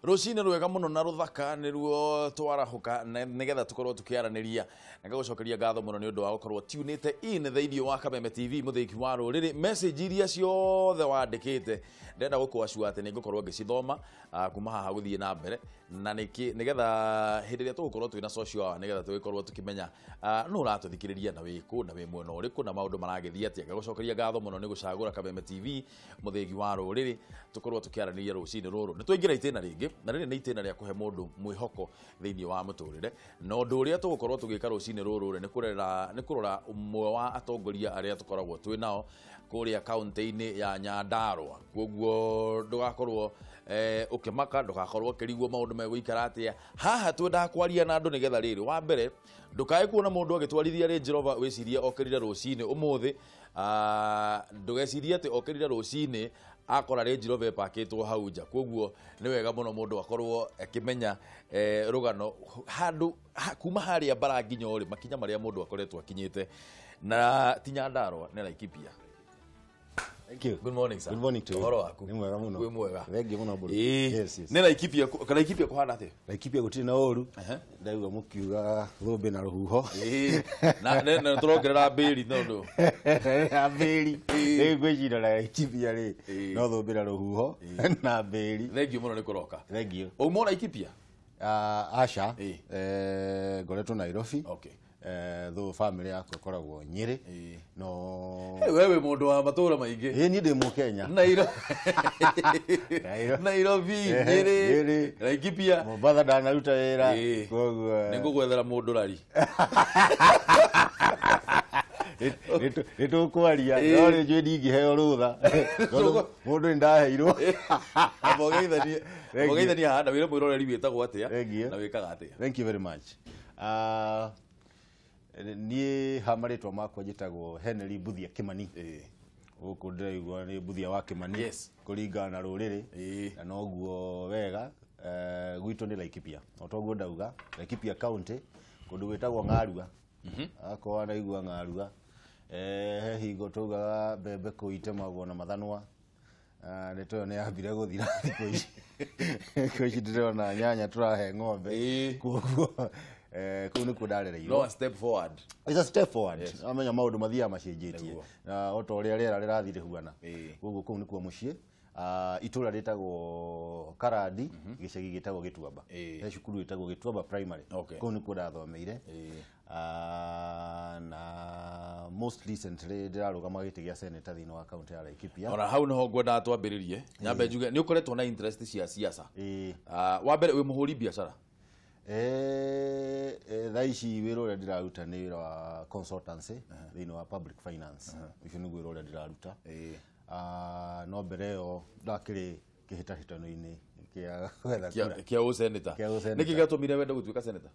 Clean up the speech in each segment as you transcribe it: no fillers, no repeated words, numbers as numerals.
Rũcinĩ rwega mũno na rũthaka nĩruo twarahuka nĩgetha tũkorwo tũkĩaranĩria na ngagũcokeria ngatho mũno nĩ ũndũ wa gũkorwo tunĩte in thĩinĩ wa Kameme TV mũthĩki wa rũrĩrĩ. Message iria ciothe wandĩkĩte ndĩrenda gũkũacua atĩ nĩ ngũkorwo ngĩcithoma kuma haha gũthiĩ na mbere, na nĩkĩ nĩgetha hĩndĩ ĩrĩa tũgũkorwo twĩna social hour nĩgetha tũgĩkorwo tũkĩmenya nũ ũratũthikĩrĩria na wĩkũ na wĩ mwena ũrĩkũ na maũndũ maragĩthiĩ atĩa. Ngagũcokeria ngatho mũno nĩ gũcagũra Kameme TV mũthĩgi wa rũrĩrĩ tũkorwo tũkĩaranĩria rũcinĩ rũrũ. Nĩ twaingĩra itĩna rĩngĩ, na rĩrĩ nĩ itĩna rĩa kũhe mũndũ mwĩhoko thĩinĩ wa mũtũrĩre, na ũndũ ũrĩa tũgũkorwo tũgĩka rũcinĩ rũrũ nĩ kũrora ũmwe wa atongoria arĩa tũkoragwo twĩ nao kũrĩa kaunti-inĩ ya Nyandarua. Koguo ndũgakorwo ũkĩmaka, ndũgakorwo ũkĩrigwo maũndũ megũikara atĩa. Haha twendaga kwaria na andũ nĩgetha rĩrĩ, wa mbere ndũkae kuona mũndũ agĩtwarithia Range Rover wĩcirie okĩrire rũcinĩ ũmũthĩ, ndũgecirie atĩ okĩrire rũcinĩ akora Range Rover ĩpakĩtwo hau nja. Koguo nĩ wega mũno mũndũ akorwo akĩmenya rũgano handũ kuma harĩa bara nginya ũrĩ makinya marĩa mũndũ akoretwo akinyĩte. Na ti Nyandarua, nĩ Laikipia. Thank you. Good morning, sir. Good morning to you. Ũhoro waku? Nĩ mwega mũno. Wĩ mwega. Thank you mũno Mbũrũ. Yes, yes. Nĩ Laikipia, Laikipia kũhana atĩa? Laikipia gũtirĩ na ũru. Ndaigua mũkiuga thũmbĩ na rũhuho. Na na tũrongerera mbĩri tondũ. Na mbĩri. Rĩu ngwĩciria Laikipia rĩ, no thũmbĩ na rũhuho na mbĩri. Thank you mũno nĩ kũroka. Thank you. Uma Laikipia? Aca. Ngoretwo Nairobi. Okay. Though family yakwa ĩkoragwo Nyĩrĩ. No wewe mũndũ wa matũra maingĩ. Ĩĩ niĩ ndĩ Mũkenya. Nairobi, Nyĩrĩ, Laikipia. Mombatha ndanaruta wĩra. Koguo nĩ ngũgwethera mũndũ rari. Nĩ tũkwaria, no rĩ njũĩ ndingĩheo rũtha. Mũndũ nĩ ndaheirwo. Amba ũgeithanie haha na wĩre mwĩroreri wĩtagwo atĩa na wĩkaga atĩa. Thank you very much. Niĩ ha marĩtwa makwa njĩtagwo Henry Mbuthia Kimani. Gũkũ ndĩraigua nĩ Mbuthia wa Kimani. Yes. Kũringana na rũrĩrĩ. Na noguo wega, gwitũ nĩ Laikipia. O toguo ndauga, Laikipia County, kũndũ gwĩtagwo Ng'arua. Akorwo wanaigua Ng'arua, he hingo taugaga mbembe kũu itemagwo na mathanwa. Ndeto ĩyo nĩ yambire gũthira thikũ ici. Thikũ ici ndĩrona nyanya tũrahe ng'ombe. Koguo kũu nĩkuo ndarereirwo. No a step forward. It's a step forward. Amenya maũndũ mathiaga macenjetie. Na o ta ũrĩa rĩera rĩrathiĩ rĩhuana. Koguo kũu nĩkuo mũciĩ. Itũra rĩtagwo Karandi, gĩcagi gĩtagwo Gĩtuamba. He cukuru ĩtagwo Gĩtuamba Primary. Kũu nĩkuo ndathomeire. Na most recently ndĩrarũgama gĩtĩ gĩa senator thĩinĩ wa kaunti ya Laikipia. Ona hau nĩho ngwendaga twambĩrĩrie. Nyambe njuge nĩ ũkoretwo na interest cia siasa. Wa mbere wĩ mũhũri biacara? Thaa ici wĩra ũrĩa ndĩraruta nĩ wĩra wa consultancy thĩinĩ wa public finance. Ũcio nĩguo wĩra ũrĩa ndĩraruta. No mbere ĩyo ndakĩrĩ kĩhĩtahĩtano-inĩ kĩa gwetha kura. Kĩa ũseneta. Nĩkĩ gĩatũmire wende gũtuĩka seneta?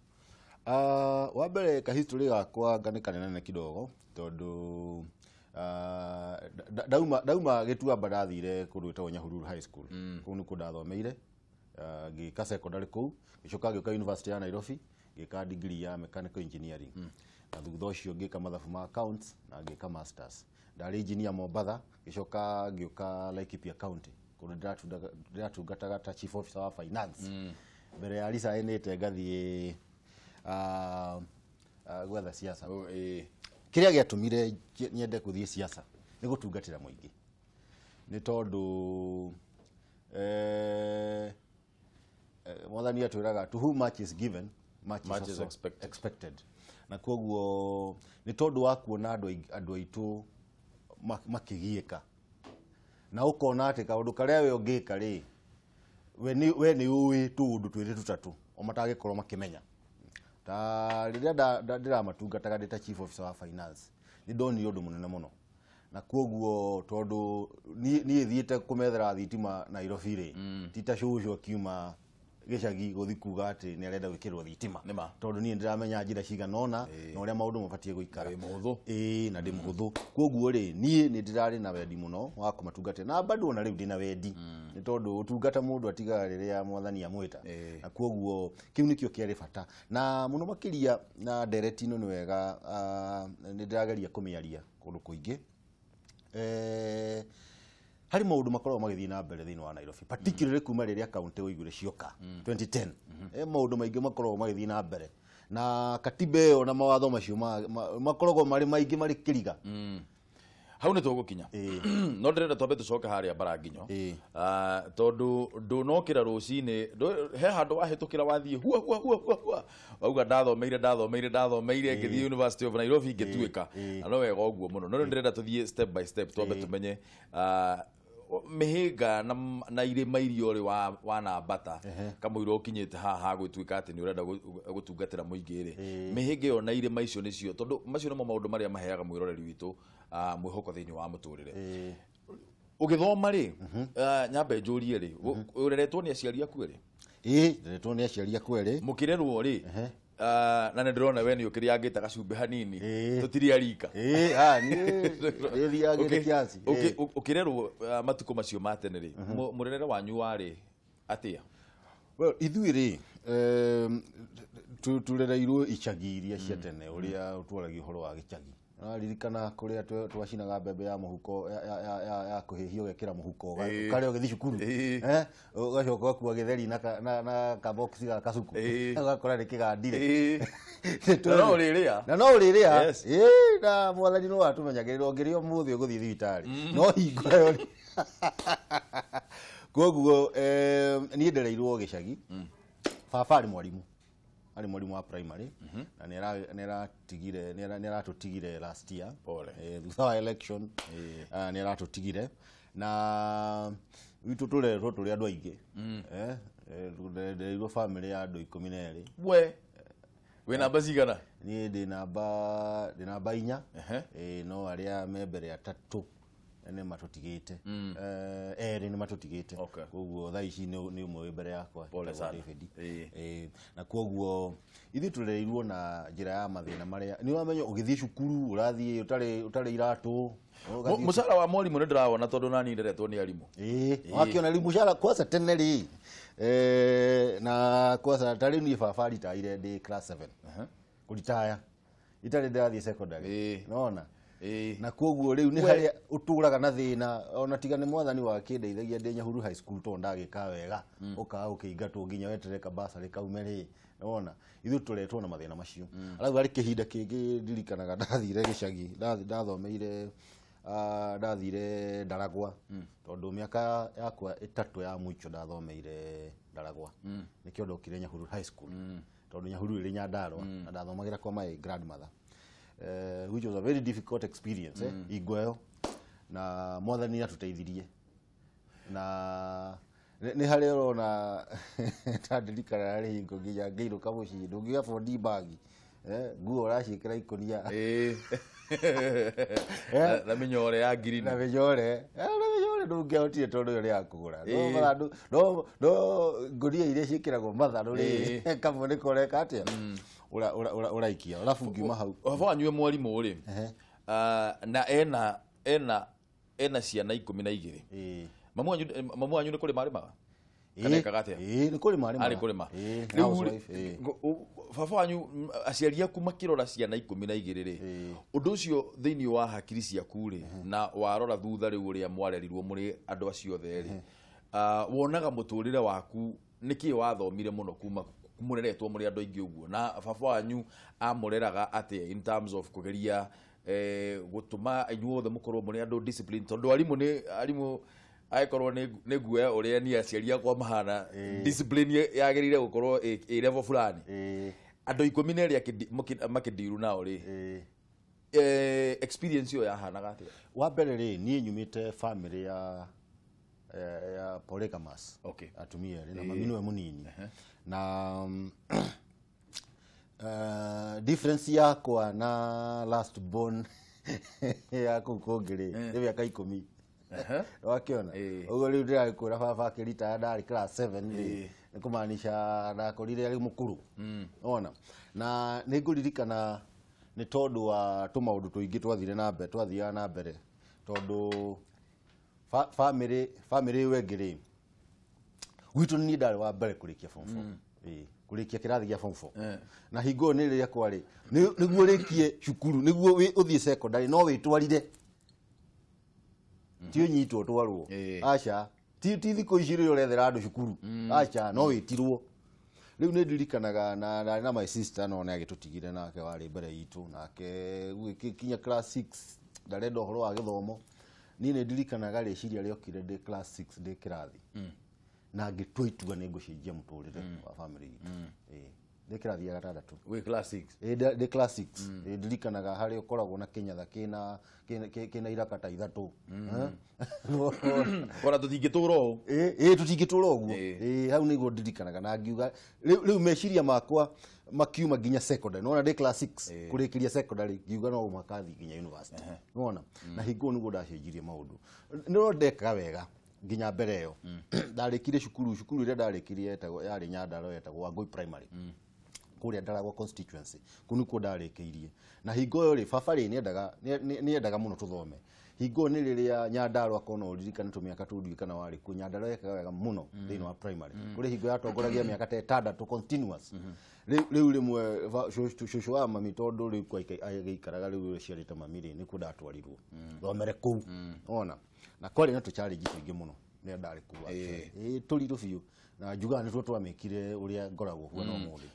Wa mbere ka history gakwa nĩ kanene kidogo tondũ ndauma Gĩtuamba ndathire kũndũ gwĩtagwo Nyahururu High School. Kũu nĩkuo ndathomeire. Ngĩka secondary kũu, ngĩcoka ngĩũka University ya Nairobi, ngĩka degree ya mechanical engineering. Na thutha ũcio ngĩka mathabu ma accounts na ngĩka masters. Ndarĩ engineer Mombatha, ngĩcoka ngĩũka Laikipia County kũndũ ndĩratungataga ta chief officer wa finance. Mbere ya resign-ĩte ngathiĩ gwetha siasa. Kĩrĩa gĩatũmire nyende gũthiĩ siasa nĩ gũtungatĩra mũingĩ. Nĩ tondũ Mwathani atwĩraga to whom much is given, much is expected. Na koguo nĩ tondũ wa kuona andũ aitũ makĩgiĩka. Na ũkona atĩ kaũndũ karĩa we ũngĩka rĩ, we nĩ ũĩ tũũndũ twĩrĩ tũtatũ o matangĩkorwo makĩmenya. Ta rĩrĩa ndĩramatungataga ndĩ ta chief officer wa finance, nĩ ndonire ũndũ mũnene mũno. Na koguo tondũ niĩ thiĩte kũmethera thitima Nairobi rĩ, ti ta cũcũ akiuma gĩcagi gũthiĩ kuga atĩ nĩ arenda gwĩkĩrwo thitima. Tondũ niĩ ndĩramenya njĩra cigana ũna na ũrĩa maũndũ mabatiĩ gũikara. Na ndĩ mũhũthũ. Koguo rĩ, niĩ nĩ ndĩrarĩ na wendi mũno wa kũmatungatĩra. Na bado ona rĩu ndĩna wendi. Nĩ tondũ ũtungata mũndũ atigaga rĩrĩa Mwathani amwĩta. Na koguo kĩu nĩkĩo kĩarĩ bata. Na mũno makĩria na ndereti ĩno nĩ wega, nĩ ndĩrageria kũmĩaria kũndũ kũingĩ. Harĩ maũndũ makoragwo magĩthiĩ na mbere thĩinĩ wa Nairobi, particularly kuma rĩrĩa kaunti ũigure cioka 2010. Maũndũ maingĩ makoragwo magĩthiĩ na mbere na katiba ĩyo na mawatho macio makoragwo marĩ maingĩ marĩ kĩriga. Hau nĩ tũgũkinya, no ndĩrenda twambe tũcoke harĩa Mbaranginyo, tondũ ndũnokĩra rũcinĩ he handũ wahĩtũkĩra wathiĩ hua hua hua hua hua wauga ndathomeire ndathomeire ndathomeire ngĩthiĩ University of Nairobi ngĩtuĩka, na no wega ũguo mũno, no rĩu ndĩrenda tũthiĩ step by step twambe tũmenye mĩhĩnga na irĩma iria ũrĩ wanambata kamũira ũkinyĩte haha hagũtuĩka atĩ nĩ ũrenda gũtungatĩra mũingĩ rĩ, mĩhĩnga ĩyo na irĩma icio nĩcio, tondũ macio nĩmo maũndũ marĩa maheaga mwĩroreri witũ mwĩhoko thĩinĩ wa mũtũrĩre. Ũgĩthoma rĩ, nyambe njũrie rĩ, ũreretwo nĩ aciari aku erĩ? Ĩĩ, nderetwo nĩ aciari aku erĩ. Mũkĩrerwo rĩ, na nĩ ndĩrona we nĩ ũkĩrĩangĩte gacumbĩ hanini, tũtirĩ arika. Ĩĩ, niĩ thiagĩte kiasi. Ũkĩrerwo matukũ macio ma tene rĩ, mũrerere wanyu warĩ atĩa? Well, ithuĩ rĩ, tũrereirwo icagi iria cia tene, ũrĩa ũtwaragia ũhoro wa gĩcagi. Ririkana kũrĩa twacinaga mbembe ya mũhuko ya kũhĩhio ũgekĩra mũhuko ũkarĩa ũgĩthiĩ cukuru, ũgacoka ũgakua gĩtheri na kabox ga kacuku ũgakora nĩ kĩgandire. Na no ũrĩrĩa. Na no ũrĩrĩa. Ĩĩ, na mwathani no atũmenyagĩrĩra, ũngĩrĩa ũmũthĩ ũgũthiĩ thibitarĩ no hingo ĩyo. Koguo niĩ ndereirwo gĩcagi. Baba arĩ mwarimũ, arĩ mwarimũ wa primary, na nĩ aratũtigire last year thutha wa election, nĩ aratũtigire. Na witũ tũreretwo tũrĩ andũ aingĩ, ndereirwo family ya andũ 12. We wĩ namba cigana? Niĩ ndĩ namba 4, no arĩa me mbere atatũ nĩ matũtigĩte, erĩ nĩ matũtigĩte, koguo thaa ici nĩ ũmwe wĩ mbere yakwa, David. Na koguo ithuĩ tũrereirwo na njĩra ya mathĩna marĩa nĩ ũramenya ũgĩthiĩ cukuru ũrathiĩ ũtarĩ iratũ. Mũcara wa mwarimũ nĩ ndĩrawona tondũ nani nderetwo nĩ arimũ. Ĩĩ, wakĩona rĩu mũcara kwanza tene rĩ, na kwanza ta rĩu niĩ baba aritaire ndĩ class 7 kũritaya itarĩ ndĩrathiĩ secondary, nona. Na koguo rĩu nĩ harĩa ũtũraga na thĩna, ona tiga nĩ mwathani wakĩndeithagia ndĩ Nyahururu High School tondũ ndagĩka wega, ũkaga ũkĩingatwo nginya weterere kabasarĩ kaume rĩ, nona ithuĩ tũretwo na mathĩna macio. Arabu harĩ kĩhinda kĩngĩ ndirikanaga ndathire gĩcagi, ndathomeire ndathire Ndaragwa, tondũ mĩaka yakwa 3 ya mũico ndathomeire Ndaragwa, nĩkĩo ndokire Nyahururu High School, tondũ Nyahururu ĩrĩ Nyandarua na ndathomagĩra kwa my grandmother, which was a very difficult experience, Igweo, na mwathani atũteithirie, na nĩ harĩa ũrona ndandirikana harĩ hingo nginya ngĩinũka mũciĩ ndũngiuga bondi bagi, nguo ũraciĩkĩra ikũnia na mĩnyore ya ngirini, na mĩnyore ndũngĩahotire tondũ ĩyo nĩ ya kũgũra, no ngũnia iria ciĩkĩragwo matharũ rĩ, kamwe nĩko ũreka atĩa ũraikia. Arabu ngiuma hau, baba wanyu mwarimũ rĩ, na ena ciana 12, mamu wanyu nĩ kũrĩma arĩmaga kana ekaga atĩa? Ĩĩ, nĩ kũrĩma arĩmaga. Arĩ kũrĩma. Rĩu baba wanyu aciari aku makĩrora ciana 12 rĩ, ũndũ ũcio thĩinĩ wa hakiri ciaku rĩ, na warora thutha rĩu ũrĩa mwarerirwo mũrĩ andũ acio othe rĩ, wonaga mũtũrĩre waku nĩkĩĩ wathomire mũno kuma mũreretwo mũrĩ andũ aingĩ ũguo, na baba wanyu amũreraga atĩa in terms of kũgeria gũtũma inyuothe mũkorwo mũrĩ andũ discipline, tondũ arimũ nĩ arimũ angĩkorwo nĩ nguoya ũrĩa niĩ aciari akwa mahana, discipline yagĩrĩire gũkorwo ĩ level fulani, andũ 12 makĩndiru nao rĩ, experience ĩyo yahanaga atĩa? Wa mbere rĩ, niĩ nyumĩte family ya polygamous, atumia erĩ na mami nĩwe mũnini, na difference yakwa na last born ya kũu kũngĩ rĩ nĩ mĩaka 10. Wakĩona ũguo rĩu ndĩragĩkwĩra baba akĩritaya ndarĩ class 7 rĩ, nĩ kũmaanisha ndakorire arĩ mũkũrũ, ona na nĩ ngũririkana nĩ tondũ wa tũmaũndũ tũingĩ twathire na mbere, twathiaga na mbere, tondũ family ĩyo ĩngĩ rĩ, gwitũ niĩ ndarĩ wa mbere kũrĩkia form 4, kũrĩkia kĩrathi gĩa form 4, na hingo ĩyo nĩ rĩrĩa kwarĩ nĩguo ũrĩkie cukuru, nĩguo ũthiĩ secondary no wĩtwarire Ti ũnyitwo twarwo. Aca ti thikũ ici rĩrĩa ũrethera andũ cukuru. Aca no wĩtirwo. Rĩu nĩ ndirikanaga na ndarĩ na my sister no nĩ agĩtũtigire nake warĩ mbere itũ nake gũgĩkinya class 6 ndarenda ũhoro wa gĩthomo. Niĩ nĩ ndirikanaga rĩciria rĩokire ndĩ class 6 ndĩ kĩrathi. Na ngĩtua itua nĩ ngũcenjia mũtũrĩre wa family itũ. Ndĩ kĩrathi gĩa gatandatũ. Wĩ class 6? Ndĩ class 6. Ndirikanaga harĩa ũkoragwo na kĩnyatha kĩna iraka ta ithatũ. Kora tũtingĩtũra ũũ. Tũtingĩtũra ũguo. Hau nĩguo ndirikanaga na ngiuga rĩu meciria makwa makiuma nginya secondary. Nĩwona ndĩ class 6 kũrĩkĩria secondary ngiuga no mũhaka thiĩ nginya university. Nĩwona? Na hingo nĩguo ndacenjirie maũndũ. Nĩrwo ndekaga wega nginya mbere ĩyo. Ndarĩkirie cukuru ĩrĩa ndarĩkirie yarĩ Nyandarua yetagwo Wangũi Primary. Kũrĩa Ndaragwa constituency. Kũu nĩkuo ndarĩkĩirie. Na hingo ĩyo rĩ baba rĩ nĩendaga mũno tũthome. Hingo nĩ rĩrĩa Nyandarua kona ũririkane tũmĩaka tũu ndiũĩ kana warĩ kuo. Nyandarua yekaga wega mũno thĩinĩ wa primary. Kũrĩ hingo yatongoragia mĩaka ta ĩtandatũ continuous. Rĩu rĩmwe cũcũ wa mami tondũ rĩu agĩikaraga rĩu ũciarĩte mami rĩ nĩkuo ndatwarirwo thomere kũu. Wona? Na kwarĩ na tũ-challenge tũingĩ mũno rĩrĩa ndarĩ kũu actually. Tũritũ biũ na njugaga nĩtuo twamĩkire ũrĩa ngoragwo huana ũmũthĩ.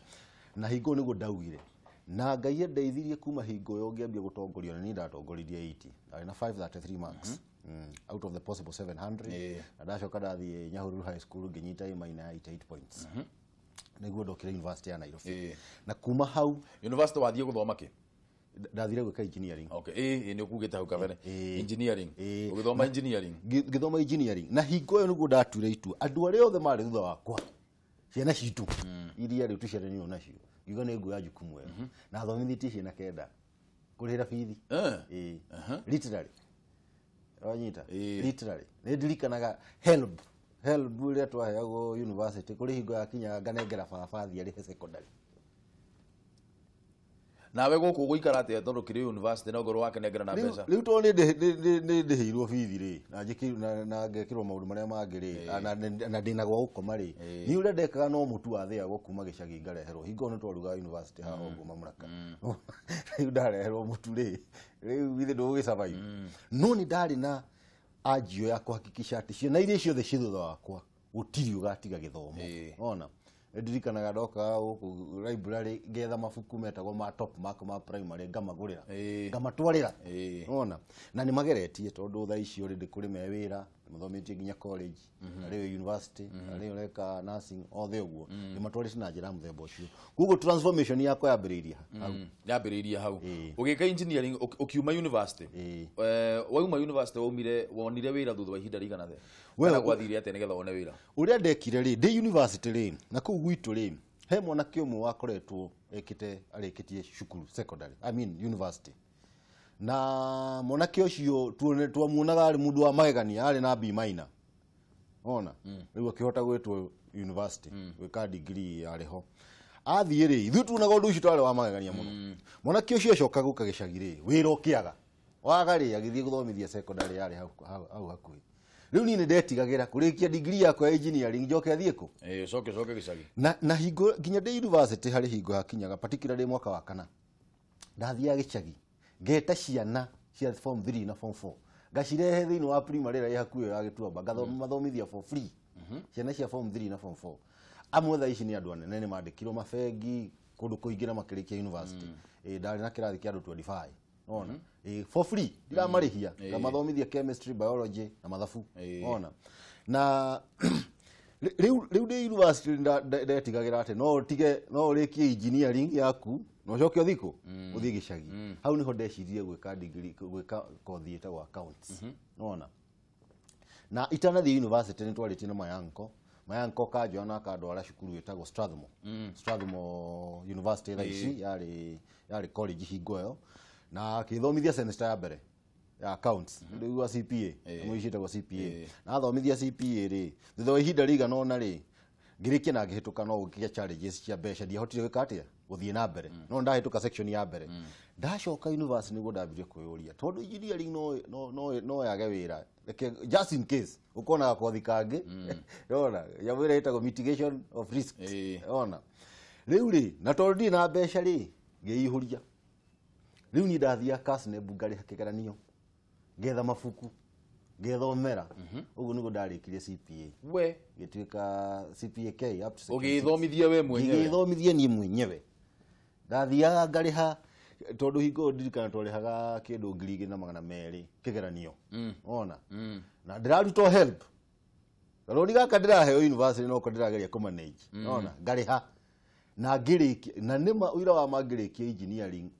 Na hingo nĩguo ndaugire na Ngai andeithirie kuma hingo ĩyo ngĩambia gũtongorio na niĩ ndatongoririe 80. Ndarĩ na 533 marks out of the possible 700. Na ndacoka ndathiĩ Nyahururu High School ngĩnyita A minor ya 88 points. Nĩguo ndokire university ya Nairobi. Na kuma hau university wathiĩ gũthoma kĩ? Ndathire gwĩka engineering. Okay, nĩ ũkugĩte hau kabere. Engineering. Ũgĩthoma engineering. Ngĩthoma engineering. Na hingo ĩyo nĩguo ndatuire itua. Andũ arĩa othe marĩ thutha wakwa ciana citũ iria rĩu tũciaranĩirwo nacio ngiuga nĩ nguoya jukumu ĩyo. Na thomithĩtie ciana kenda kũrĩhĩra bithi. Literally. Wanyita? Literally. Nĩ ndirikanaga help ĩrĩa twaheagwo university kũrĩ hingo yakinyaga nganengera baba athiĩ arĩhe secondary. Nawe gũkũ ũgũikara atĩa tondũ kĩrĩ university na ngorwo wakenengera na mbeca? Rĩu tondũ nĩ ndĩhĩirwo bithi rĩ na ngekĩrwo maũndũ marĩa mangĩ rĩ na ndĩna gwa gũkoma rĩ niĩ ũrĩa ndekaga no mũtu wathĩagwo kuma gĩcagi ngareherwo. Hingo nĩ twarugaga university haha ũguo mamlaka. Rĩu ndareherwo mũtu rĩ rĩu githĩ ndũgũgĩ-survive. No nĩ ndarĩ na anjio ya kũhakikisha atĩ ciana iria ciothe ciĩ thutha wakwa gũtirĩ ũgatiga gĩthomo. Wona? Ndirikanaga ndoka gũkũ library ngetha mabuku metagwo ma top mark ma primary ngamagũrĩra ngamatwarĩra. Wona? Na nĩ mageretie tondũ thaa ici already kũrĩ me wĩra mathomĩtie nginya college arĩ university arĩ ũreka nursing othe ũguo nĩ matwarĩte na njĩra mũthemba ũcio. Koguo transformation yakwa yambĩrĩirie hau. Yambĩrĩirie hau. Ũgĩka engineering ũkiuma university. Wauma university waumire wonire wĩra thutha wa ihinda rĩigana atĩa? Kana gwathire atĩa nĩgetha wone wĩra? Ũrĩa ndekire rĩ ndĩ university rĩ na kũu gwitũ rĩ he mwanake ũmwe wakoretwo ekĩte arĩkĩtie cukuru secondary I mean university. Na mwanake ũcio twamuonaga arĩ mũndũ wa magegania arĩ na B minor. Ona rĩu akĩhota gwĩtwo university gwĩka degree yarĩ ho. Athiĩ rĩ ithuĩ tuonaga ũndũ ũcio twarĩ wa magegania mũno. Mwanake ũcio acoka gũka gĩcagi rĩ wĩra ũkĩaga. Waga rĩ agĩthiĩ gũthomithia secondary yarĩ hau hakuhĩ. Rĩu niĩ nĩ ndetigagĩra kũrĩkia degree yakwa ya engineering njoke athiĩ kũ? Ũcoke gĩcagi. Na hingo nginya ndĩ university harĩ hingo hakinyaga particularly mwaka wa kana ndathiaga gĩcagi ngeta ciana cia form 3 na form 4 ngacirehe thĩinĩ wa primary ĩrĩa ĩ hakuhĩ ya Gĩtuamba ngamathomithia for free. Ciana cia form 3 na form 4 amwe thaa ici nĩ andũ anene nĩ mandĩkirwo mabengi kũndũ kũingĩ na makĩrĩkia university. Ndarĩ na kĩrathi kĩa andũ 25. Ona for free ndiramarĩhia ngamathomithia chemistry biology na mathabu. Ona na rĩu ndĩ university ndetigagĩra atĩ no ũtige no ũrĩkie engineering yaku na ũcoke ũthiĩ kũ? Ũthiĩ gĩcagi. Hau nĩho ndecirie gwĩka degree gwĩka kothi ĩtagwo accounts. Nĩwona? Na itanathiĩ university nĩ twarĩtie na mayanko. Mayanko kanjoya na akandwara cukuru ĩtagwo Strathmore. Strathmore University thaa ici yarĩ college hingo ĩyo na akĩthomithia semester ya mbere ya accounts rĩu wa CPA amwe ici ĩtagwo CPA. Na athomithia CPA rĩ thutha wa ihinda rĩigana ũna rĩ ngĩrĩkia na ngĩhĩtũka no gũkĩgĩa challenges cia mbeca ndiahotire gwĩka atĩa gũthiĩ na mbere no ndahĩtũka section ya mbere. Ndacoka university nĩguo ndambirie kwĩyũria tondũ engineering no yage wĩra reke just in case ũkona gakothi kangĩ. Ũrona nyamũ ĩrĩa ĩtagwo mitigation of risk. Ũrona rĩu rĩ na tondũ ndirĩ na mbeca rĩ ngĩihũria. Rĩu niĩ ndathiaga KASNEB ngarĩha kĩgeranio ngetha mabuku Ngethomera ũguo nĩguo ndarĩkirie CPA. We Gĩtuĩka CPAK up to section six. Ũgĩthomithia we mwenyewe? Ngĩgĩthomithia niĩ mwenyewe. Ndathiaga ngarĩha tondũ hingo ndirikana twarĩhaga kĩndũ 2,200 kĩgeranio. Wona? Na ndĩraruta help. Karoni gaka ndĩraheo university no ko ndĩrageria kũ manage. Wona? Ngarĩha. Na ngĩrĩkia na nĩma ũira wa ma ngĩrĩkia engineering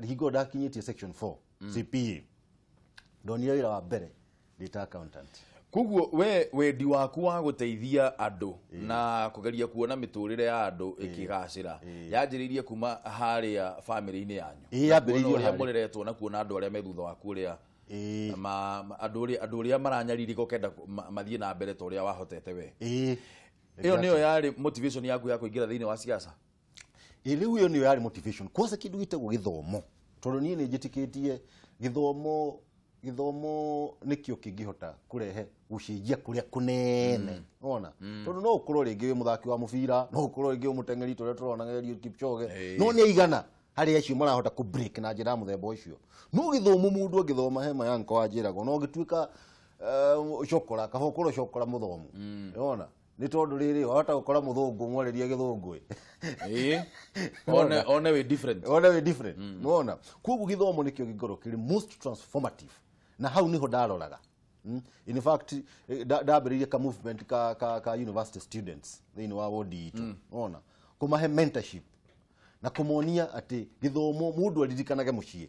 hingo ndakinyĩtie section 4 CPA. Ndonire wĩra wa mbere ndĩ ta accountant. Koguo we wendi waku wa gũteithia andũ na kũgeria kuona mĩtũrĩre ya andũ ĩkĩgacĩra yanjĩrĩirie kuma harĩa bamĩrĩ-inĩ yanyu. Ĩĩ, yambĩrĩirie Kuona ũrĩa harĩa. mũreretwo na kuona andũ arĩa me thutha waku ũrĩa andũ ũrĩa maranyarirĩka ũkenda mathiĩ na mbere ta ũrĩa wahotete we. Ĩyo nĩyo yarĩ motivation yaku ya kũingĩra thĩinĩ wa siasa? Ĩĩ, rĩu ĩyo nĩyo yarĩ motivation. Kwanza kĩndũ gĩtagwo gĩthomo, tondũ niĩ nĩ njĩtĩkĩtie gĩthomo nĩkĩo kĩngĩhota kũrehe gũcenjia kũrĩa kũnene. Wona? Tondũ no ũkorwo rĩngĩ wĩ mũthaki wa mũbira, no ũkorwo rĩngĩ wĩ mũteng'eri ta ũrĩa tũrona Eliud Kipchoge, no nĩ aigana harĩ acio marahota kũ break na njĩra ya mũthemba ũcio. No gĩthomo mũndũ angĩthoma he mayanko wanjĩragwo no ũngĩtuĩka cokora kaba ũkorwo cokora mũthomu. Wona? Nĩ tondũ rĩrĩ wahota gũkora mũthũngũ mwarĩrie gĩthũngũ ĩ. Ĩĩ. One wĩ different. One wĩ different. Nĩwona? Koguo gĩthomo nĩkĩo gĩkorwo kĩrĩ most transformative na hau niho ndaroraga. In fact ndambĩrĩirie ka movement ka university students thĩinĩ wa wodi itũ. Wona? Kũmahe mentorship na kũmonia atĩ gĩthomo mũndũ aririkanage mũciĩ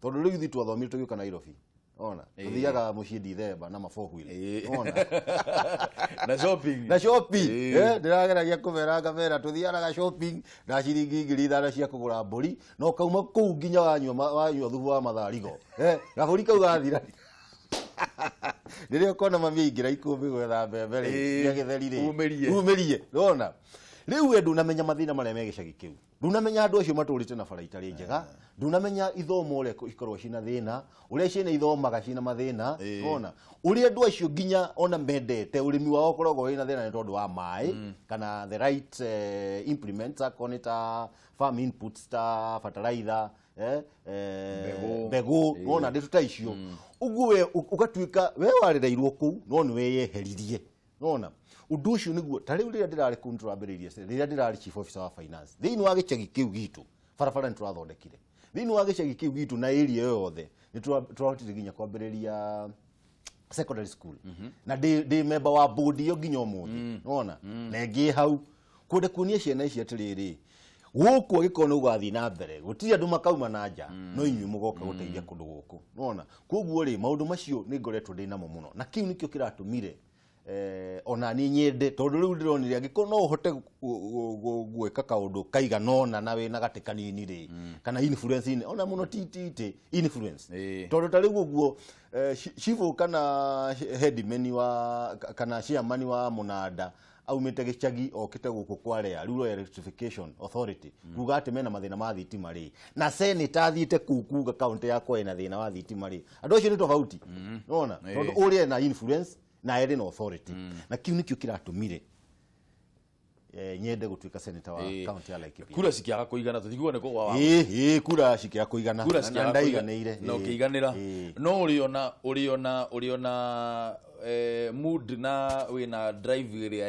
tondũ rĩu ithuĩ twathomire tũgĩũka Nairobi. Ona tũthiaga mũciĩ Dithemba na ma four wheel. Ona na shopping. Na shopping. Ndĩrageragia kũmera ngamera tũthianaga shopping na ciringi 5,000 cia kũgũra mbũri na ũkauma kũu nginya wanyua thubu wa matharigo, gabũri kau gathira rĩrĩa ũkona mami aingĩra ikũmbĩ gwetha mbembe rĩ cia gĩtheri rĩ umĩrie. Umĩrie. Nĩwona rĩu we ndũnamenya mathĩna marĩa me gĩcagi kĩu, ndũnamenya andũ acio matũrĩte na bara itarĩ njega, ndũnamenya ithomo ũrĩa ikoragwo ciĩna thĩna, ũrĩa ciana ithomaga ciĩna mathĩna. Wona ũrĩa andũ acio nginya ona mendete ũrĩmi wao ũkoragwo wĩna thĩna nĩ tondũ wa maĩ kana the right implements, akorwo nĩ ta farm inputs ta fertilizer, Mbegũ. Mbegũ. Wona ndeto ta icio ũguo we ũgatuĩka we warereirwo kũu no nĩ weyeheririe. Nona ũndũ ũcio nĩguo ta rĩu rĩrĩa ndĩrarĩ kũu nĩtũrambĩrĩirie rĩrĩa ndĩrarĩ chief officer wa finance thĩinĩ wa gĩcagi kĩu gitũ barabara nĩtũrathondekire thĩinĩ wa gĩcagi kĩu gitũ na area ĩyo yothe nĩtũrahotire nginya kwambĩrĩria secondary school na ndĩ member wa board ĩyo nginya ũmũthĩ. Nona na ĩngĩ hau kwenda kuonia ciana ici atĩrĩrĩ gũkũ angĩkorwo nĩ gũgathiĩ na mbere gũtirĩ andũ makauma na nja no inyuĩ mũgoka gũteithia kũndũ gũkũ. Nona koguo rĩ maũndũ macio nĩ ngoretwo ndĩ namo mũno na kĩu nĩkĩo kĩratũmire ona niĩ nyende tondũ rĩu ndĩronire angĩkorwo no ũhote gwĩka kaũndũ kaigana ũna na wĩna gatĩ kanini rĩ kana influence inĩ ona mũno ti influence tondũ ta rĩu ũguo cibũ kana headman wa kana chairman wa mũnanda aumĩte gĩcagi okĩte gũkũ kwa REA, Rural Electrification Authority, kuga atĩ mena mathĩna ma thitima rĩ na senator athiĩte kũu kuga kaunti yakwa ĩna thĩna wa thitima rĩ andũ acio nĩ tofauti. Nona tondũ ũrĩa ena influence na ĩrĩ na authority na kĩu nĩkĩo kĩratũmire nyende gũtuĩka senator wa kaunti ya Laikipia. Kura cikiaga kũigana tũtiguo nĩ kũgwa wa Ĩĩ, kura cikiaga kũigana kura na cikiaga ndaiganĩire. Na ũkĩiganĩra. No ũrĩ ona mood na wĩna drive ĩrĩa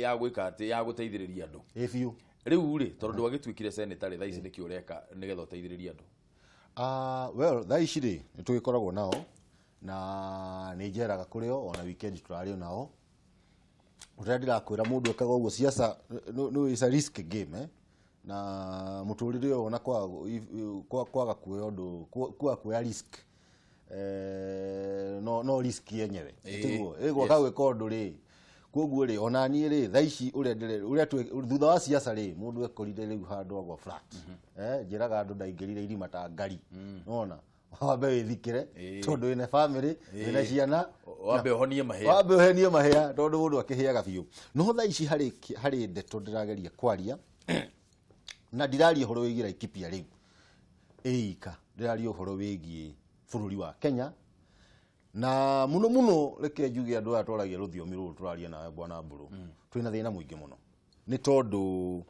ya gwĩka atĩ ya gũteithĩrĩria andũ. Ĩĩ biũ. Rĩu rĩ tondũ ndwagĩtuĩkire senator rĩ thaa ici nĩkĩ ũreka nĩgetha ũteithĩrĩrie andũ? Well, thaa ici rĩ nĩ tũgĩkoragwo nao na nĩ njeraga kũrĩ o ona weekend tũrarĩ o nao ũrĩa ndĩrakwĩra mũndũ ekaga ũguo siasa nĩ is a risk game, eh? Na mũtũrĩre ũyũ ona kwaga kuoya ũndũ kwaga kuoya risk, no risk yenyewe tiguo ĩgwaka gwĩka ũndũ rĩ koguo rĩ ona niĩ rĩ thaa ici ũrĩa ũrĩa thutha wa siasa rĩ mũndũ ekorire rĩu handũ agwa flat, njĩraga andũ ndaingĩrire irima ta ngari nona wambe wĩthikĩre tondũ wĩna family wĩna ciana. Wambe ũhonie mahĩa. Wambe ũhenie mahĩa tondũ mũndũ akĩhĩaga biũ no thaa ici harĩ ndeto ndĩrageria kwaria na ndiraria ũhoro wĩgiĩ Laikipia rĩu ĩika ndĩraria ũhoro wĩgiĩ bũrũri wa Kenya na mũno mũno reke njuge andũ aya twaragia rũthiomi rũrũ tũraria nawe bwana Mbũrũ twĩna thĩna mũingĩ mũno nĩ tondũ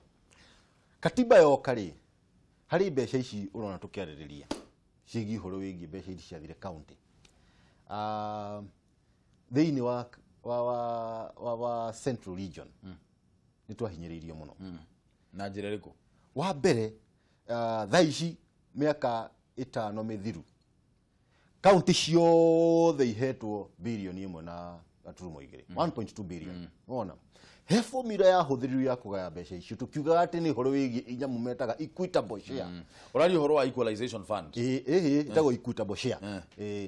katiba yoka rĩ harĩ mbeca ici ũrona tũkĩarĩrĩria ciĩgiĩ ũhoro wĩgiĩ mbeca ici ciathire county. Thĩinĩ wa Central Region nĩ twahinyĩrĩirio mũno. Na njĩra ĩrĩkũ? Wa mbere, thaa ici mĩaka 5 mĩthiru, kaunti ciothe ihetwo birioni 1.2, 1.2 billion. Wona he formula yahũthĩrirwo ya kũgaya mbeca icio, tũkiugaga atĩ nĩ ũhoro wĩgiĩ nyamũ metaga equitable share. Ũraria ũhoro wa equalization fund. Ĩĩ, ĩtagwo equitable share.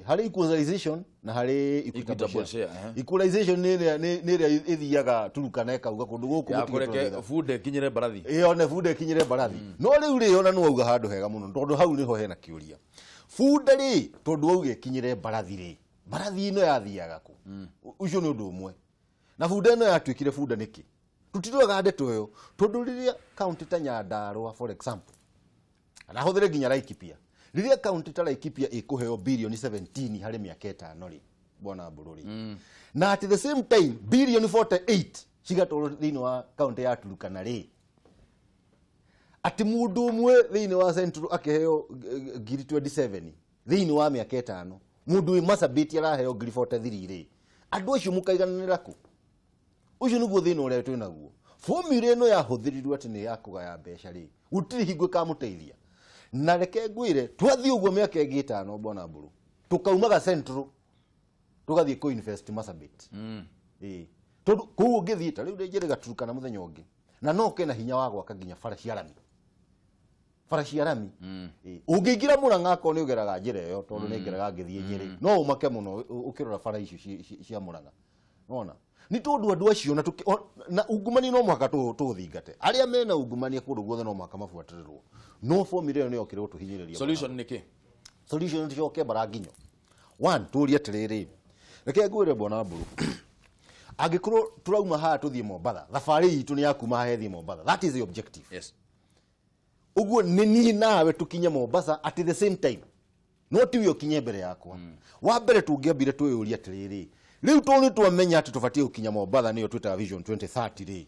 Harĩ equalization na harĩ equitable share. Equalization nĩ ĩrĩa ĩthiaga Turukana ĩkauga kũndũ gũkũ gũtirĩ bunde ĩkinyĩre mbarathi. Ĩĩ, one bunde ĩkinyĩre mbarathi. No rĩu rĩ, ona nĩ wauga handũ hega mũno, tondũ hau nĩho hena kĩũria. Bunde rĩ, tondũ wauga ĩkinyĩre mbarathi rĩ, mbarathi ĩno yathiaga kũ? Ũcio nĩ ũndũ ũmwe. Na bunda ĩno yatuĩkire bunda nĩkĩ? Tũtiroraga ndeto ĩyo, tondũ rĩrĩa kaunti ta Nyandarua, for example, na hũthĩre nginya Laikipia, rĩrĩa kaunti ta Laikipia ĩkũheo birioni 17 harĩ mĩaka 5 rĩ, bwana Mbũrũ rĩ, na at the same time birioni 48 cigatwarwo thĩinĩ wa kaunti ya Turukana rĩ, atĩ mũndũ ũmwe thĩinĩ wa Central akĩheo ngiri 27 thĩinĩ wa mĩaka 5, mũndũ wĩ Marsabit araheo ngiri 43 rĩ, andũ acio mũkaigananĩra kũ? Ũcio nĩguo thĩna ũrĩa twĩ naguo. Formula ĩno yahũthĩrirwo atĩ nĩ ya kũgaya mbeca rĩ, gũtirĩ hingo ĩkamũteithia. Na reke ngwĩre, twathiĩ ũguo mĩaka ĩngĩ 5, bwana Mbũrũ, tũkaumaga Central tũgathiĩ kũ invest Marsabit. Ĩĩ, tondũ kũu ũngĩthiĩ ta rĩu njĩrĩga Turukana mũthenya ũngĩ, na no kena hinya wa gwaka nginya bara cia rami. Bara cia rami. Ũngĩingĩra Mũrang'a akorwo nĩ ũgeraga njĩra ĩyo, tondũ nĩ ngeraga ngĩthiĩ Nyĩrĩ, no ũmake mũno ũkĩrora bara icio cia Mũrang'a. Nona nĩ tondũ andũ acio na ungumania no mũhaka tũũthingate. Arĩa mena ungumania kũndũ guothe no mũhaka mabuatĩrĩrwo. No formula ĩyo nĩ yokire gũtũhinyĩrĩria. Solution nĩ kĩ? Solution nĩ tũcoke mbara nginyo. One, tũrie atĩrĩrĩ, reke ngwĩre bwana Mbũrũ, angĩkorwo tũrauma haha tũthiĩ Mombatha, thabarĩ itũ nĩ ya kuma haha ĩthiĩ Mombatha. That is the objective. Yes. Ũguo nĩ niĩ nawe tũkinye Mombasa at the same time. No tiwe ũkinye mbere yakwa. Wa mbere tũngĩambire twĩyũrie atĩrĩrĩ, rĩu tondũ nĩ twamenya atĩ tũbatiĩ gũkinya Mombatha, nĩyo twĩtaga Vision 2030 rĩ,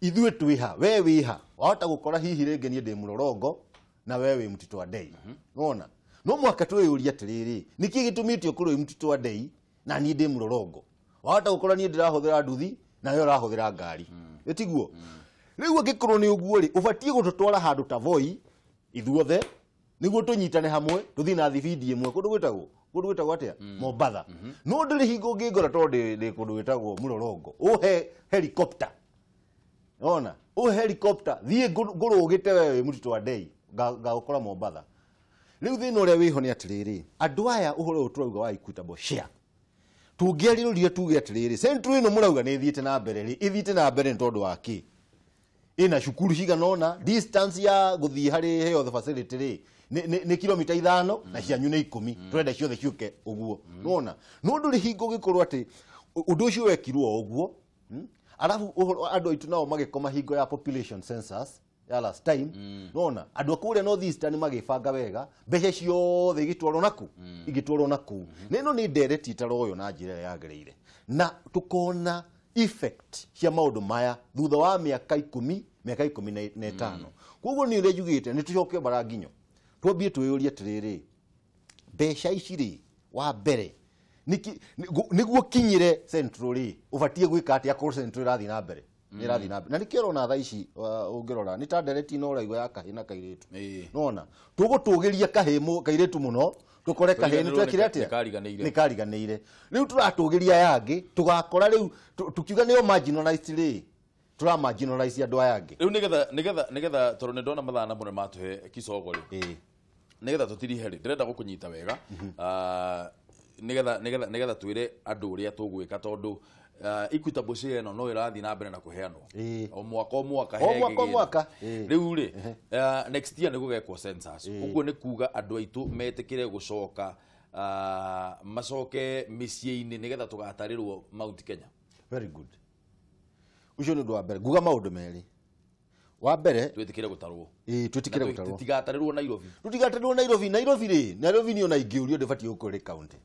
ithuĩ twĩha, we wĩha, wahota gũkora hihi rĩngĩ niĩ ndĩ Mũrorongo na we wĩ Mũtitũ wa Ndei. Nona no mũhaka twĩyũrie atĩrĩrĩ, nĩkĩ gĩtũmĩte ũkorwo wĩ Mũtitũ wa Ndei na niĩ ndĩ Mũrorongo? Wahota gũkora niĩ ndĩrahũthĩra nduthi na we ũrahũthĩra ngari. Ĩtiguo? Rĩu angĩkorwo nĩ ũguo rĩ, ũbatiĩ gũtũtwara handũ ta Voi ithuothe nĩguo tũnyitane hamwe tũthiĩ na thibindi ĩmwe kũndũ gwĩtagwo atĩa? Mombatha. No ndĩrĩ hingo ũngĩngora tondũ ndĩ kũndũ gwĩtagwo Mũrorongo, ũhe helicopter. Ona ũhe helicopter thiĩ ngũrũgĩte we wĩ Mũtitũ wa Ndei ngagũkora Mombatha. Rĩu thĩna ũrĩa wĩho nĩ atĩrĩrĩ, andũ aya ũhoro ũyũ tũrauga wa equitable share, tũngĩarĩrũria tuge atĩrĩrĩ, Central ĩno mũrauga nĩ ĩthiĩte na mbere rĩ, ĩthiĩte na mbere nĩ tondũ wa kĩ? Ĩna cukuru cigana ũna, distance ya gũthiĩ harĩ health facility rĩ nĩ kilomita 5 na cianyu nĩ 10, tũrenda ciothe ciũke ũguo. Nona no ndũrĩ hingo gĩkorwo atĩ ũndũ ũcio wekirwo ũguo. Arabu andũ aitũ nao magĩkoma hingo ya population census ya last time. Nona andũ a kũrĩa North Eastern magĩbanga wega, mbeca ciothe igĩtwarwo naku, igĩtwarwo nakũu. Na ĩno nĩ ndereti ĩtaroywo na njĩra ĩrĩa yagĩrĩire, na tũkona effect cia maũndũ maya thutha wa mĩaka 10, mĩaka 15. Koguo nĩ ũrĩa njugĩte, nĩ tũcoke mbara nginyo, twambie twĩyũrie atĩrĩrĩ, mbeca ici rĩ, wa mbere nĩguo kinyĩre Central rĩ, ũbatiĩ gwĩka atĩa akorwo Central ĩrathiĩ na mbere? Nĩ ĩrathiĩ na mbere. Na nĩkĩo ũrona thaa ici ũngĩrora nĩ ta ndereti ĩno ũraigua ya kahĩĩ na kairĩtu. Nona tũgũtũgĩria kahĩĩ kairĩtu mũno, tũkore kahĩĩ nĩ twekire atĩa? Nĩ kariganĩire. Rĩu tũratũgĩria yangĩ, tũgakora rĩu tukiuga nĩo marginalized rĩ, tũra marginalize andũ aya angĩ. Rĩu nĩgetha tondũ nĩ ndona mathaa na mũno matũhe kicogo rĩ, nĩgetha tũtirihe rĩ, ndĩrenda gũkũnyita wega, nĩgetha twĩre andũ ũrĩa tũgwĩka, tondũ equitable share ĩno no ĩrathiĩ na mbere na kũheanwo o mwaka o mwaka, o mwaka o mwaka. Rĩu rĩ, next year nĩ gũgekwo census. Ũguo nĩ kuga andũ aitũ metĩkĩre gũcoka, macoke mĩciĩ-inĩ nĩgetha tũgatarĩrwo Mount Kenya. Very good. Ũcio nĩ ũndũ wa mbere. Nguga maũndũ merĩ. Wa mbere, twĩtĩkĩre gũtarwo. Ĩĩ, twĩtĩkĩre gũtarwo. Tũtigatarĩrwo Nairobi. Tũtigatarĩrwo Nairobi. Nairobi rĩ, Nairobi nĩ ona ingĩũrio ndĩbatiĩ gũkorwo ĩrĩ county.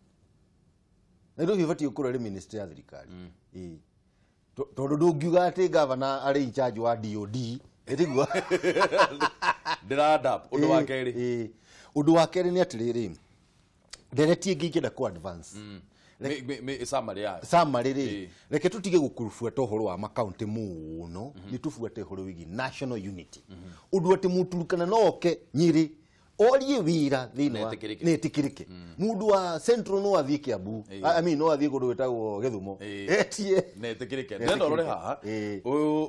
Nairobi ĩbatiĩ gũkorwo ĩrĩ ministry ya thirikari. Ĩĩ. Tondũ ndũngiuga atĩ governor arĩ in charge wa DOD, ĩtiguo? Ndĩra adapt. Ũndũ wa kerĩ. Ũndũ wa kerĩ nĩ atĩrĩrĩ, ndereti ĩngĩ ingĩenda kũ advance. Summary yayo. Summary rĩ, reke tũtige gũkũbuata ũhoro wa makaunti mũno, nĩ tũbuate ũhoro wĩgiĩ national unity. Ũndũ atĩ Mũturukana no oke Nyĩrĩ orie wĩra thĩinĩ wa Nĩ etĩkĩrĩke. Mũndũ wa Central no athiĩ Kiambu, I mean no athiĩ kũndũ gwĩtagwo Gĩthumo etie na ĩtĩkĩrĩke. Ndĩrenda ũrore haha Ĩĩ.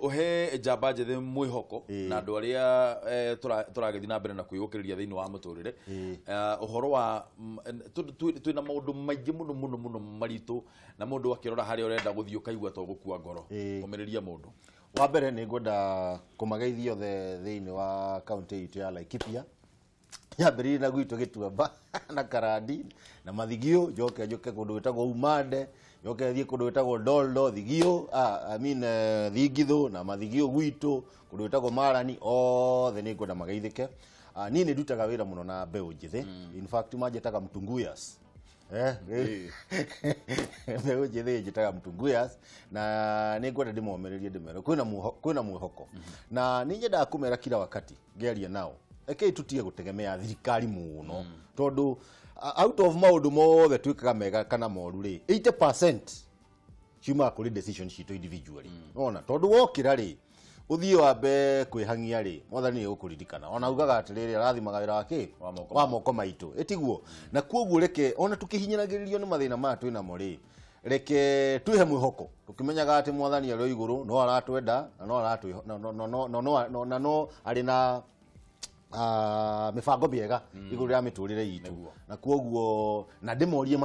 ũhe njamba njĩthĩ mwĩhoko na andũ arĩa tũragĩthiĩ na mbere na kwĩyũkĩrĩria thĩinĩ wa mũtũrĩre. Ũhoro wa twĩna maũndũ maingĩ mũno mũno mũno maritũ, na mũndũ akĩrora harĩa ũrenda gũthiĩ ũkaigua to gũkua ngoro. Ũmĩrĩria mũndũ. Wa mbere nĩ ngwenda kũmageithia othe thĩinĩ wa kaunti itũ ya Laikipia. Nyambĩrĩirie na gwitũ Gĩtuamba na Karandi na Mathigio, njoke njũke kũndũ gwĩtagwo Umande, njoke thiĩ kũndũ gwĩtagwo Doldo, Thigio, I mean, Thingithũ na Mathigio gwitũ, kũndũ gwĩtagwo Marani, othe nĩ ngwenda mageithĩke. Niĩ nĩ ndutaga wĩra mũno na mbeũ njĩthĩ. In fact manjĩtaga Mtunguyas. Mbeũ njĩthĩ njĩtaga Mtunguyas, na nĩ ngwenda ndĩmomĩrĩrie ndĩmere kwĩna mwĩhoko. Na nĩ nyendaga kũmera kila wakati ngĩaria nao, rekei tutige gũtegemea thirikari mũno, tondũ out of maũndũ mothe twĩkaga mega kana moru rĩ, 80% ciumaga kũrĩ decision citũ individually. Ona tondũ wokĩra rĩ, ũthiĩ wambe kwĩhang'ia rĩ, mwathani nĩ egũkũririkana. Ona ugaga atĩrĩrĩ, arathimaga wĩra wa kĩ? Wa moko Wa moko maitũ, ĩtiguo? Na kuoguo reke ona tũkĩhinyĩragĩrĩrio nĩ mathĩna maya twĩnamo rĩ, reke twĩhe mwĩhoko tũkĩmenyaga atĩ mwathani arĩ o igũrũ no aratwenda na no aratwĩ no no no no no no na no arĩ na mĩbango mĩega igũrũ rĩa mĩtũrĩre itũ. Na kuoguo na ndĩmorie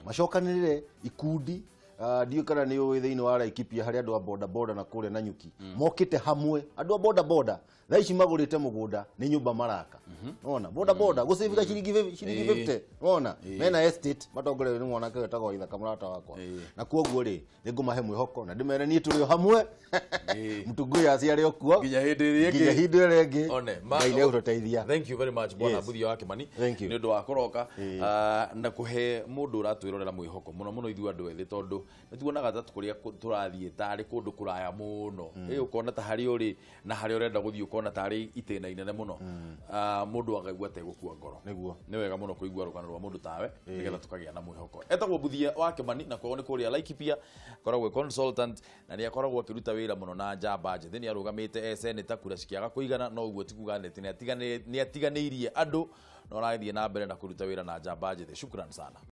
macokanĩrĩre ikundi. Ndiũĩ kana nĩ ũĩ thĩinĩ wa Laikipia harĩ andũ a boda boda na kũrĩa Nanyuki mokĩte hamwe. Andũ a boda boda thaa ici magũrĩte mũgũnda, nĩ nyũmba maraka. Ona boda boda gũcĩbika ciringi 50, ona mena estate matongorerio nĩ mwanake wĩtagwo Ithaka, mũrata wakwa. Na kuoguo rĩ, nĩ ngũmahe mwĩhoko na ndĩmere niĩ tũrĩ o hamwe. Mtunguyas arĩ o kuo nginya hĩndĩ ĩrĩa nginya ĩngĩ. Hĩndĩ ĩrĩa ĩngĩ. One, Ngai nĩ egũtũteithia. Thank you very much, bwana Yes. Mbuthia wa Kimani, Thank you. nĩ ũndũ wa kũroka na kũhe mũndũ ũratwĩrorera mwĩhoko mũno mũno ithuĩ andũ ethĩ, tondũ nĩ tuonaga ta kũrĩa tũrathiĩ tarĩ kũndũ kũraya mũno. Ĩ ũkona ta harĩa ũrĩ na harĩa ũrenda gũthiĩ ũkona tarĩ itĩna inene mũno. Mũndũ akaigua ategũkua ngoro. Nĩguo. Nĩ wega mũno kũigua rũgano rwa mũndũ tawe nĩgetha tũkagĩa na mwĩhoko. Etagwo Mbuthia wa Kimani na kwao nĩ kũrĩa Laikipia, akoragwo e consultant na nĩ akoragwo akĩruta wĩra mũno na njamba njĩthĩ. Nĩ arũgamĩte e senator kura cikĩaga kũigana, no ũguo ti kuga atĩ nĩ atiganĩirie andũ, no arathiĩ na mbere na kũruta wĩra na njamba njĩthĩ. Shukran sana.